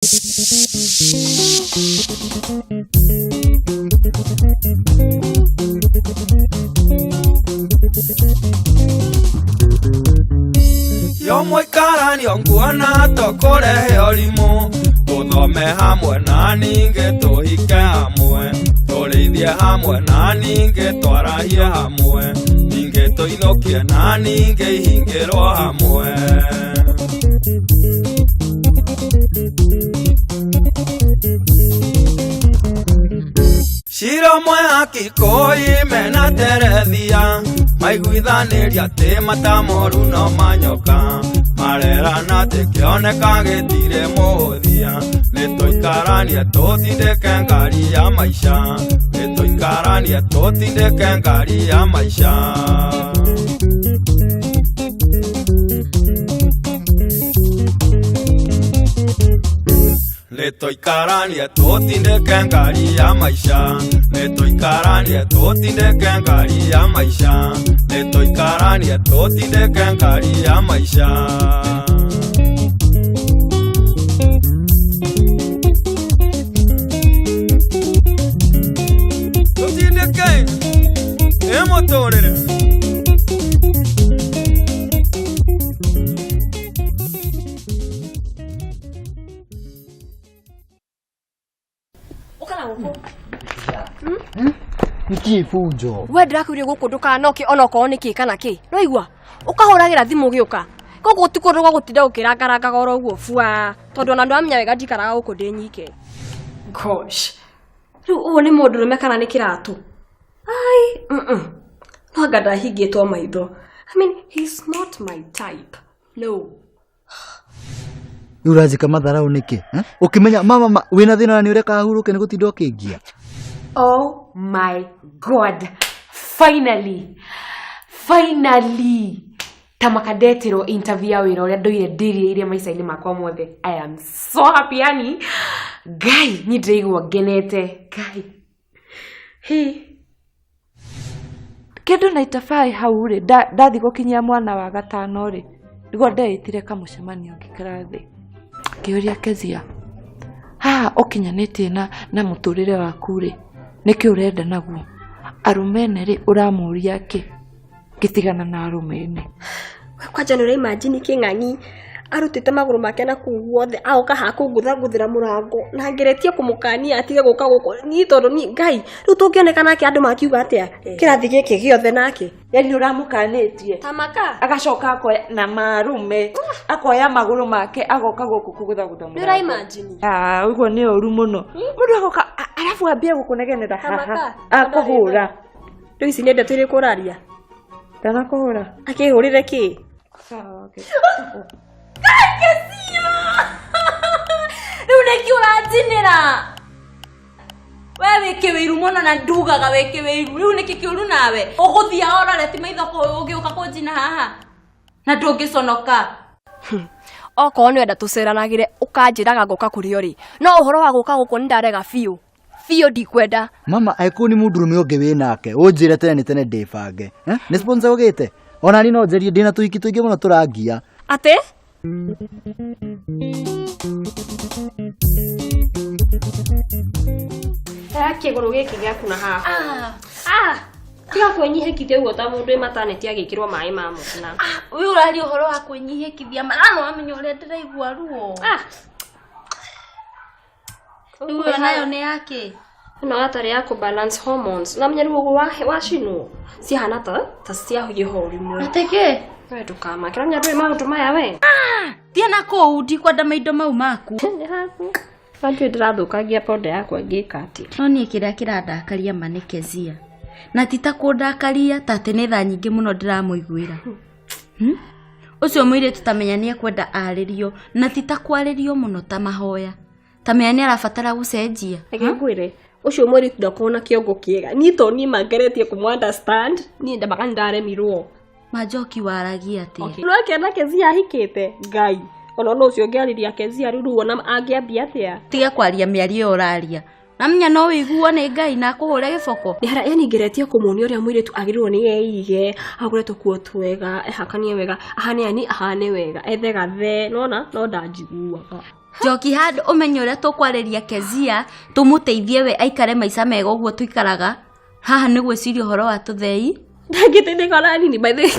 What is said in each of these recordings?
Yo mũikaranio nguona tũkũrehe ũrimũ, tũthome hamwe na ningĩ tũhike hamwe, tũrĩithie hamwe na ningĩ twarahie hamwe, ningĩ tũinũkie na ningĩ ihingĩrwo hamwe. Cira ũmwe Akikuyu mena Terethia maiguithanĩria atĩ mata moru no manyoka, marerana atĩ kĩoneka gĩtirĩ mũhũthia, nĩtũikaranie tũtindĩke ngari ya maica, nĩtũikaranie tũtindĩke ngari ya maica. Nĩtũikaranie tũtindĩke ngari ya maica, nĩtũikaranie tũtindĩke ngari ya maica, nĩtũikaranie tũtindĩke ngari ya maica. Tũtindĩke ĩ mũtũrĩre. Ũka na gũkũ. Nĩkĩ bunjo? We ndĩrakwĩrire gũkũ ndũkanoke onokorwo nĩ kĩ kana kĩ. Nĩwaigua? Ũkahũragĩra thimũ ũgĩũka. Gũkũ ti kũndũ gwa gũtinda ũkĩrangarangaga oro ũguo bua. Tondũ ona ndũramenya wega ndikaraga gũkũ ndĩ nyike. Gosh. Rĩu ũyũ nĩ mũndũrũme kana nĩ kĩratũ? Ai, No anga ndahingĩtwo maitho. I mean, he's not my type. No. Rĩu ũranjĩka matharau nĩkĩ? Eh? Ũkĩmenya mama ma, wĩna thĩna na nĩ ũreka hurũke nĩ gũtinda ũkĩngia. Oh my God. Finally. Finally. Tamaka ndetirwo interview ya wĩra ũrĩa ndoire ndĩrirĩirie maica-inĩ makwa mothe. I am so happy yani. Ngai, niĩ ndĩraigua ngenete. Ngai. Hi. Kĩndũ na itabaĩ hau rĩ, ndathi gũkinyia mwana wa gatano rĩ, nĩguo ndeĩtire kamũcemanio ngĩikara thĩ. Ngĩũria Kezia, haha ũkinyanĩtie na mũtũrĩre waku rĩ, nĩkĩ ũrenda naguo? Arũme ene rĩ, ũramũria kĩ? Ngĩtigana na arũme ene. We kwanja nĩ ũraimagine kĩng'ang'i arutĩte magũrũ make na kũu guothe agoka haha kũngũthangũthĩra mũrango na ngeretie kũmũkania atige gũka gũkũ niĩ tondũ niĩ Ngai rĩu tũngĩoneka nake andũ makiuga atĩa kĩrathi gĩkĩ gĩothe nake. Yani ũramũkanĩtie. Tamaka. Agacoka akoya na marume akoya magũrũ make agoka gũkũ kũgũthagũtha mũrango. Nĩ ũraimagine? Ah, ũguo nĩ ũru mũno. Mũndũ agoka arabu ambie gũkũnegenera haha. Tamaka. Akũhũra. Rĩu ici nĩ ndeto irĩkũ ũraria? Ndanakũhũra. Akĩhũrĩre kĩ? Sawa, okay. Rĩu nĩkĩ ũranjinĩra? We wĩ kĩwĩiru mũno na ndugaga wĩ kĩwĩiru. Rĩu nĩkĩ kĩũru nawe? Ũgũthiaga ũroreti maitho ũgĩũka kũnjina haha? Na ndũngĩconoka. Okorwo nĩ wenda tũceranagĩre ũkanjĩraga ngoka kũrĩ o rĩ. No ũhoro wa gũka gũkũ nĩ ndarega biũ. Biũ ndikwenda. Mama, angĩkorwo nĩ mũndũrũme ũngĩ wĩ nake, ũnjĩre tene nĩ tene ndĩbange. Eh? Nĩ sponsor ũgĩte? Ona niĩ no njerie ndĩna tũhiki tũingĩ mũno tũrangia. Atĩ? Oya kĩgũrũ gĩkĩ gĩaku na haha. Ah! Tiga kwĩnyihĩkithia ũguo ta mũndũ wĩ mataneti agĩkĩrwo maĩ ma mũtuna. Ũyũ ũraria ũhoro wa kwĩnyihĩkithia ma no wamenya ũrĩa ndĩraigua ruo. Ah! Rĩu ĩyo nayo nĩ yakĩ? Ĩno gatarĩ ya kũ balance hormones. Na menya rĩu ũguo wacinwo cihana ta cia ihoru rĩmwe. Atĩ kĩ? We ndũkamake. Ũramenya ndũĩ maũndũ maya we? Thiĩ na kũu ndikwenda maindo mau maku. Nĩ haku. Ndiũĩ ndĩrathũkangia ponda yakwa ngĩka atĩa. No niĩ kĩrĩa kĩrandakaria ma nĩ Kezia. Na ti ta kũndakaria ta atĩ nĩ thaa nyingĩ mũno ndĩramũiguĩra. Ũcio mũirĩtu ta menya nĩ ekwenda arĩrio na ti ta kwarĩrio mũno ta mahoya. Ta menya nĩ arabatara gũcenjia. Reke ngwĩre, ũcio mũirĩtu ndakorwo na kĩongo kĩega. Niĩ to niĩ mangeretie kũmũ understand, niĩ ndamaka nĩ ndaremirwo. Manjoki waragia atĩa? Okay. No akĩona Kezia ahikĩte, Ngai. Ona no ũcio ũngĩarĩria Kezia rĩu rĩu ona angĩambia atĩa? Tiga kwaria mĩario ĩyo ũraria. Namenya no ũiguo nĩ Ngai na akũhũre gĩboko. Nĩ harĩa yani ngeretie kũmuonia ũrĩa mũirĩtu agĩrĩirwo nĩ eige, agũre tũkuo twega, ehakanie wega, ahane yani ahane wega, ethe gathe, nona no ndanjiguaga. Njoki handũ ũmenye ũrĩa tũkwarĩria Kezia tũmũteithie we aikare maica mega ũguo tũikaraga haha nĩ gwĩciria ũhoro wa tũthei. Ndangĩteithĩka ona nini by the way.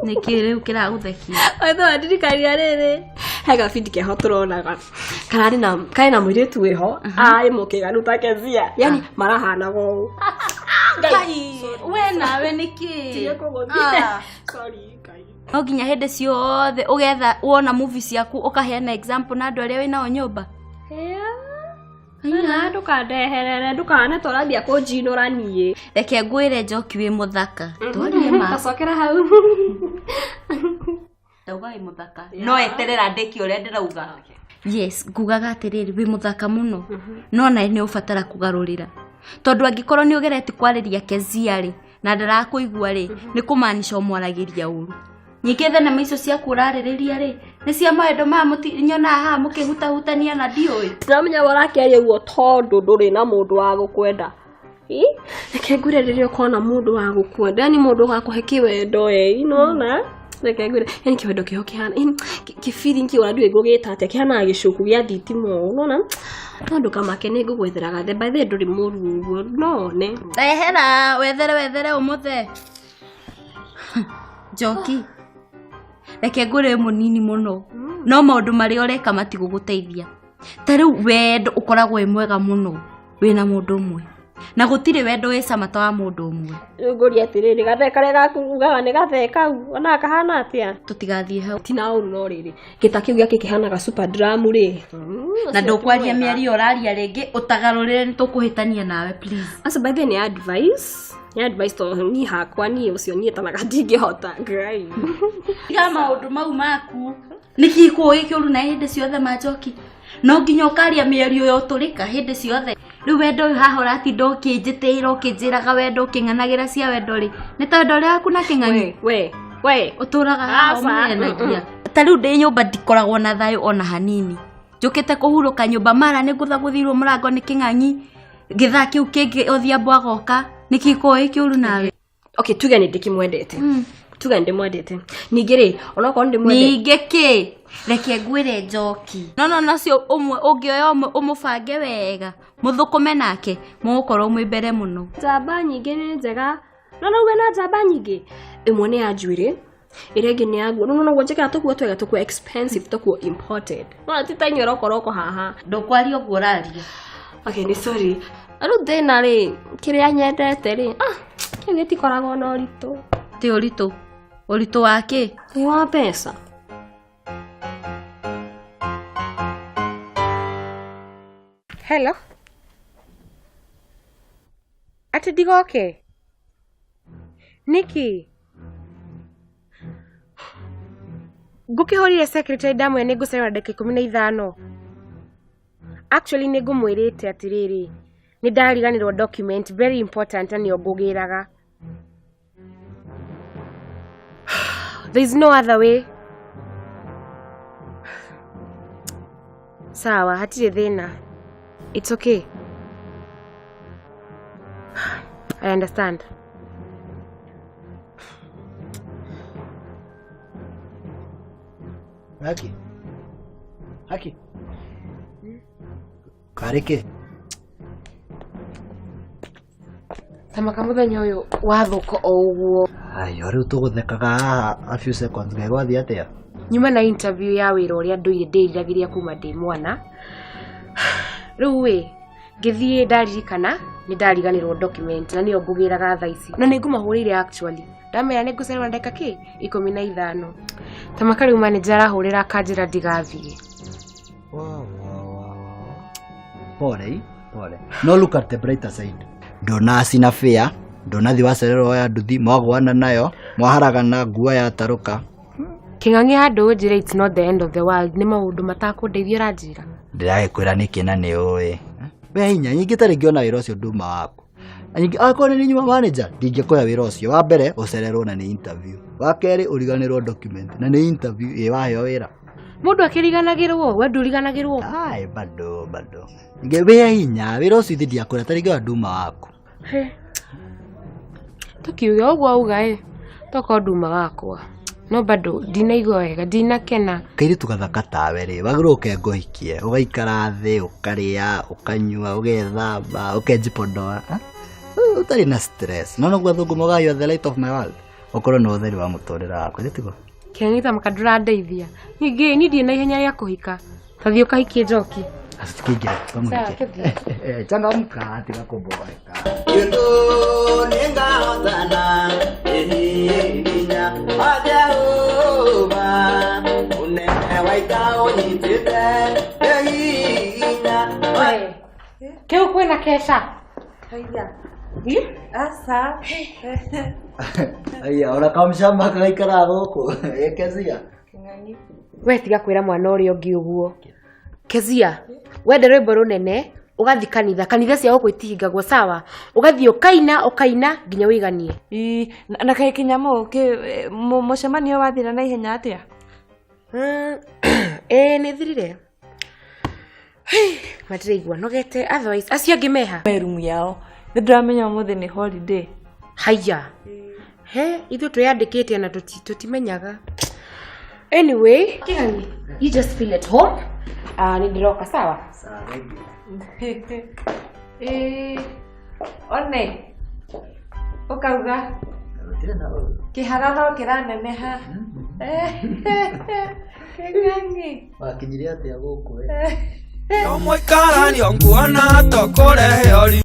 Nĩkĩ rĩu kĩragũthekia? By the way, ndirikania rĩrĩ he gabindi keho tũronaga kararĩ na karĩ na mũirĩtu wĩho arĩ mũkĩganu ta Kezia yani marahanaga ũũ. Ngai, we nawe nĩkĩ? Tiga kũgũthia. Ah. Sorry, Ngai. No nginya hĩndĩ ciothe ũgetha wona movie ciaku ũkaheana example na andũ arĩa wĩnao nyũmba. Na ndũkandeherere ndũkahane ta ũrambia kũnjinũra niĩ. Reke ngwĩre Njoki wĩ mũthaka. Twarie ma. Tacokera hau. Ndauga wĩ mũthaka. No eterera ndĩkie ũrĩa ndĩrauga. Yes, ngugaga atĩrĩrĩ wĩ mũthaka mũno. No nawe nĩ ũbatara kũgarũrĩra. Tondũ angĩkorwo nĩ ũgeretie kwarĩria Kezia rĩ na ndarakũigua rĩ nĩ kũmaanisha ũmwaragĩria ũru. Ningĩ thenema icio ciaku ũrarĩrĩria rĩ nĩ cia mawendo maya nyonaga haha mũkĩhutahutania na ndiũĩ. Ndĩramenya we ũrakĩaria ũguo tondũ ndũrĩ na mũndũ wa gũkwenda. Ĩ, reke ngwĩre rĩrĩa ũkona mũndũ wa gũkwenda yani mũndũ ũgakũhe kĩwendo ĩ nona reke ngwĩre yani kĩwendo kĩho kĩhana yani kĩ feeling kĩu ona ndiũĩ ngũgĩta atĩa kĩhanaga gĩcuku gĩa thitima ũũ nona no ndũkamake nĩ ngũgwethera gathe by the way ndũrĩ mũru ũguo no one. Ehera wethere wethere ũmũthe. Njoki reke ngwĩre wĩ mũnini mũno no maũndũ marĩa ũreka matigũgũteithia. Ta rĩu wendo ũkoragwo wĩ mwega mũno wĩna mũndũ ũmwe na gũtirĩ wendo wĩ cama ta wa mũndũ ũmwe. Rĩu ngũria atĩrĩrĩ gathe karĩa gaku ugaga nĩ gathe kau onaga kahana atĩa? Tũtigathiĩ hau. Tina ũru no rĩrĩ gĩta kĩu gĩake kĩhanaga super drum rĩ. Na ndũkwaria mĩario ũraria rĩngĩ ũtagarũrĩre nĩ tũkũhĩtania nawe please. Acio by the way nĩ advice. Nĩ advice tondũ niĩ hakwa niĩ ũcio niĩ tanaga ndingĩhota Ngai. Tiga maũndũ mau maku. Nĩkĩ kũĩ kĩũru na hĩndĩ ciothe ma Njoki? No nginya ũkaria mĩario ya ũtũrĩka hĩndĩ ciothe. Rĩu wendo ũyũ haha ũratinda ũkĩnjĩtĩĩra ũkĩnjĩraga wendo ũkĩng'anagĩra cia wendo rĩ nĩ ta wendo ũrĩa waku na kĩng'ang'i. We we ũtũraga haha Aca. ũmũhenagia. Ta rĩu ndĩ nyũmba ndikoragwo na thayũ ona hanini. Njũkĩte kũhurũka nyũmba mara nĩ ngũthagũthirwo mũrango nĩ kĩng'ang'i gĩthaa kĩu kĩngĩ Odhiambo agoka nĩkĩ kũĩ kĩũru nawe. Okay, tuge nĩ ndĩkĩmwendete. Tuge nĩ ndĩmwendete. Ningĩ rĩ onokorwo nĩ ndĩmwendete. Ningĩ kĩ reke ngwĩre Njoki. No no nacio ũmwe ũngĩoya ũmwe ũmũbange wega mũthũkũme nake mũgũkorwo mwĩ mbere mũno. Njamba nyingĩ nĩ njega. No no uge na njamba nyingĩ. Ĩmwe nĩ ya njuĩrĩ ĩrĩa ĩngĩ nĩ ya nguo. No no ũguo njĩkĩra tũkuo twega tũkuo expensive tũkuo imported. No ti ta inyuĩ rokoroko haha. Ndũkwaria ũguo ũraria. Okay, nĩ sorry. Rĩu thĩna rĩ kĩrĩa nyendete rĩ kĩu gĩtikoragwo na ũritũ. Ti ũritũ. Ũritũ wa kĩ? Nĩ wa mbeca. Hello. Atĩ ndigoke? Nĩkĩ? Ngũkĩhũrire secretary ndamwĩra nĩ ngũcererwo na ndagĩka 15. Actually nĩ ngũmwĩrĩte atĩrĩrĩ, nĩ ndariganĩrwo document very important na nĩyo ngũgĩraga. There is no other way. Sawa, hatirĩ thĩna. It's okay. I understand. Haki. Haki. Karĩ kĩ? Tamaka mũthenya ũyũ wathũka o ũguo. Ayo rĩu tũgũthekaga haha a few seconds ngai gwathiĩ atĩa? Nyuma na interview ya wĩra ũrĩa ndũire ndĩriragĩria kuma ndĩ mwana. Rĩu ĩ ngĩthiĩ ndaririkana nĩ ndariganĩrwo document na nĩyo ngũgĩraga thaa ici. Na nĩ ngũmahũrĩire actually. Ndamera nĩ ngũcererwo na ndagĩka kĩ? 15. Tamaka rĩu manager arahũrĩra akanjĩra ndigathiĩ. Wow, wow, wow. Pole, pole. No look at the brighter side. Ndũnacina fare, ndũnathi wacererwo oya nduthi, mwagwana nayo, mwaharagana nguo yatarũka. Kĩng'ang'i handũ ũnjĩre it's not the end of the world nĩ maũndũ matakũndeithia ũranjĩra. Ndĩragĩkwĩra nĩkĩ na nĩ ũĩ. We hinya nyingĩ ta rĩngĩ ona wĩra ũcio nduma waku. Na nyingĩ akorwo nĩ nyuma manager ndingĩkũhe wĩra ũcio. Wa mbere ũcererwo na nĩ interview. Wa kerĩ ũriganĩrwo document na nĩ interview ĩ waheo wĩra. Mũndũ akĩriganagĩrwo, we ndũriganagĩrwo. Ai bado bado. Ningĩ wĩ hinya wĩra ũcio ithe ndiakwĩra ta rĩngĩ wa nduma waku. He. Tũkiuge ũguo auga ĩ, tokorwo nduma wakwa. No bado ndinaigua wega, ndinakena. Kairĩtu gathaka tawe rĩ, wagĩrĩirwo ũke ngũhikie, ũgaikara thĩ, ũkarĩa, ũkanyua, ũgethamba, ũkenjipodoa. Ũtarĩ na stress. No noguo athũngũ moigaga you are the light of my world. Ũkorwo nĩ ũtheri wa mũtũrĩre wakwa, githĩ tiguo? Kĩng'ang'i tamaka ndũrandeithia. Ningĩ niĩ ndirĩ na ihenya rĩa kũhika. Ta thiĩ ũkahikie Njoki. Sasa tukiingira Sawa, tũkamũhikie. tũthiĩ. Changamka, tiga kũboeka. Kĩu kwĩna keca. Aca. Aya, ona kamshamba kagaikara gũkũ. Ĩ Kezia. We tiga kwĩra mwana ũrĩa ũngĩ ũguo. Kezia, wenda rwĩmbo rũnene ũgathiĩ kanitha, kanitha cia gũkũ itihingagwo sawa, ũgathiĩ ũkaina ũkaina nginya ũiganie. Ii, na kaĩ kĩnyamũ kĩ mũcemanio wathira na ihenya atĩa? Ĩĩ nĩ thirire. Matiraigua nogete, otherwise acio angĩ meha. Me rumu yao. Nĩ ndĩramenya ũmũthĩ nĩ holiday. Haiya. He, ithuĩ twĩyandĩkĩte na tũtimenyaga. Anyway, Kĩng'ang'i, you just feel at home. Ah, nĩ ndĩroka sawa? Ĩĩ, one ũkauga kĩhara no kĩraneneha. Kĩng'ang'i. Wakinyire atĩa gũkũ? No mũikaranio nguona tũkũrehe ũrimũ.